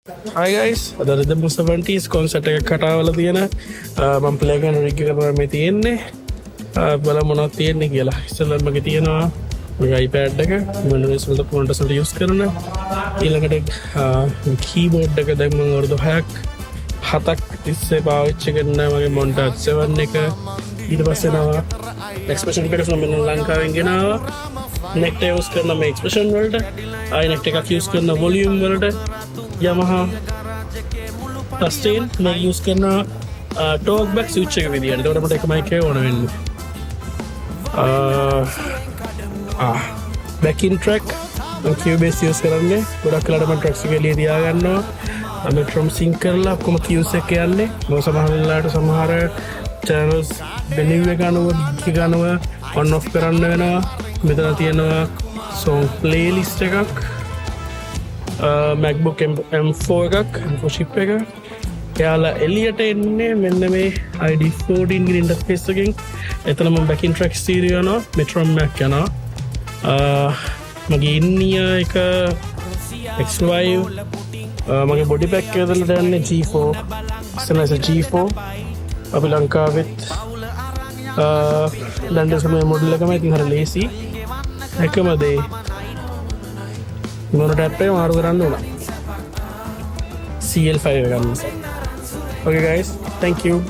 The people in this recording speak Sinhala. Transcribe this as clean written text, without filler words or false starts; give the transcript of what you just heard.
Hi guys, අද Rhythm 70s concert එකක් කටාවල තියෙන මම ප්ලේ කරන රිග් එක තමයි මේ තියෙන්නේ. බලමු මොනවද තියෙන්නේ කියලා. ඉස්සෙල්ලාම මගේ තියෙනවා මගේ iPad එක, Windows වලට මොනිටර්ස් වලට යූස් කරන. ඊළඟට කීබෝඩ් එක දැන් මම අවුරුදු 6ක් 7ක් තිස්සේ පාවිච්චි කරන මගේ Montage 7 එක. ඊට පස්සේ එනවා එක්ස්ප්‍රෙෂන් එක මම ලංකාවෙන් ගෙනාවා. නෙක්ටර් යූස් කරන මේ එක්ස්ප්‍රෙෂන් වලට, ආයි නෙක්ටර් එකක් යූස් කරන වොලියුම් වලට, Yamaha sustain මේක යූස් කරන ටෝක් බැක් ස්විච් එක විදියට. ඒකට මට එක මයික් එක ඕන වෙන්නේ. ආ බැකින් ට්‍රැක් මම Cubase use කරන්නේ. ගොඩක් වෙලාවට මම ට්‍රැක්ස් එක එළිය තියාගන්නවා. මෙට්‍රොම් සින්ක් කරලා ඔක්කොම කියුස් එක යන්නේ. මොකද සමහර වෙලාවට සමහර චැනල්ස් වෙනියු එක අනුව, ගිග් එක අනුව ඔන් ඔෆ් කරන්න වෙනවා. මෙතන තියෙනවා සෝං ප්ලේලිස්ට් එකක්, MacBook M4 එකක්, M4 chip එක. එයාලා එළියට එන්නේ මෙන්න මේ ID14 කියන ඉන්ටර්ෆේස් එකෙන්. එතන මම බැකින් ට්‍රැක් ස්ටීරියෝ යනවා, මෙට්‍රොම් එකක් යනවා. මගේ ඉන්-ඉයර් එක X5, මගේ බොඩි පැක් එක ඇතුළට යන්නේ G4, Sennheiser G4. අපි ලංකාවෙත් ලන්ඩන් මේ මොඩල් එකම. ඉතින් හරි ලේසි. එකම දේ මොන ටැප් එක මාරු කරන්න ඕන CL5 එක ගන්න නිසා. Okay guys, thank you.